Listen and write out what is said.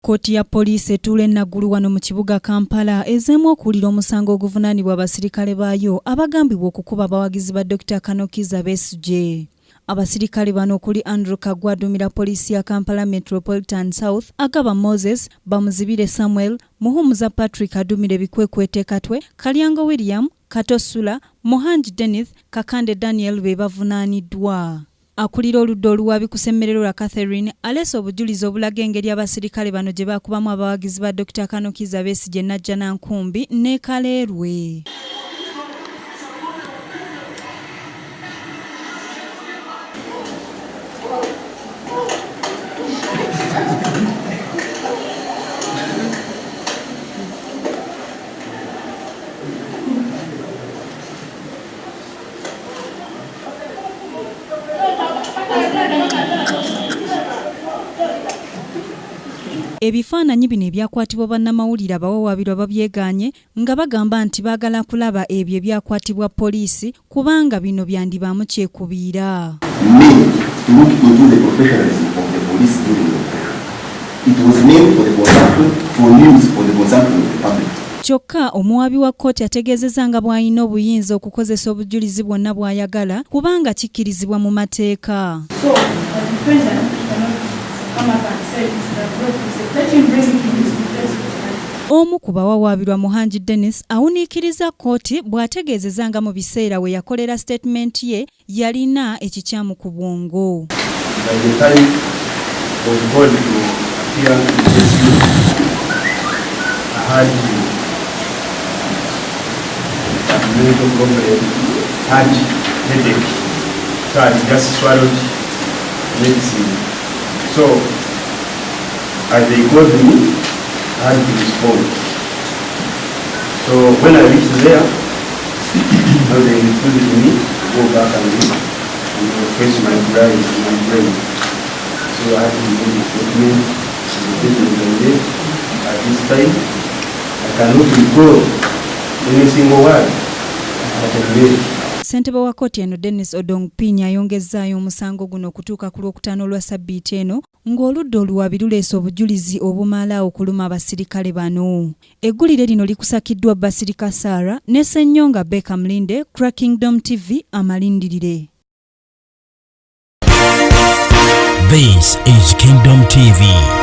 Kkooti ya poliisi etuula e Naggulu wano mu kibuga Kampala ezeemu okuwulira omusango oguvunaanibwa abasirikale baayo abagambibwa okukuba abawagizi ba Dokita Kano Kizza Besigye. Abasirikale bano okuli Andrew Kaggwa aduumira poliisi ya Kampala Metropolitan South, Agaba Moses, Bamuzibire Samuel, Muhumuza Patrick aduumira ebikwekweto e Katwe, Kalyango William, Kato Sula, Muhangi Denith, Kakande Daniel be bavunaaniddwa. Akulira oludda oluwaabi Kusemererwa Catherine aleese obujulizi obulaga engeri abasirikale bano gye baakubamu abawagizi ba Dokita Kano Kizza Besigye Najjanankumbi ne Kaleerwe. Ebifaananyi bino ebyakwatibwa bannamawulire abawawaabirwa babyegaanye nga bagamba nti baagala kulaba ebyo ebyakwatibwa poliisi kubanga bino byandibaamu kyekubiira. Me to look into the professionalism of the police during the operation. It was meant for the consumption, for news for the consumption of the public. Kyokka omuwaabi wa kkooti ategeezezza nga bw'alina obuyinza okukozesa obujulizi bwonna bw'ayagala kubanga kikkirizibwa mu mateeka. So, the defendant cannot come up and say that what he said. Let him bring it in his defense tonight. Omu ku bawawaabirwa Muhangi Denis awuniikirizza kkooti bw'ategeezezza nga mu biseera we yakolera sitatimenti ye yalina ekikyamu ku bwongo. By the time I was called to appear in SU, I had some mental problem, had headache, so I just swallowed medicine. So, as they called me, I had to respond. So when I reached there, now they refused me to go back and face my brain, my brain. So I had to make a statement, the statement I made at this time. I cannot recall any single word that I made. Ssentebe wa kkooti eno Denis Odong Piny ayongezzaayo omusango guno okutuuka ku Lwokutaano lwa ssabbiiti eno ng'oludda oluwaabi luleese obujulizi obumala okuluma abasirikale bano. Eggulire lino likusakiddwa Basirika Sarah ne Ssennyonga Baker Mulinde, Kingdom TV, amalindirire. This is Kingdom TV.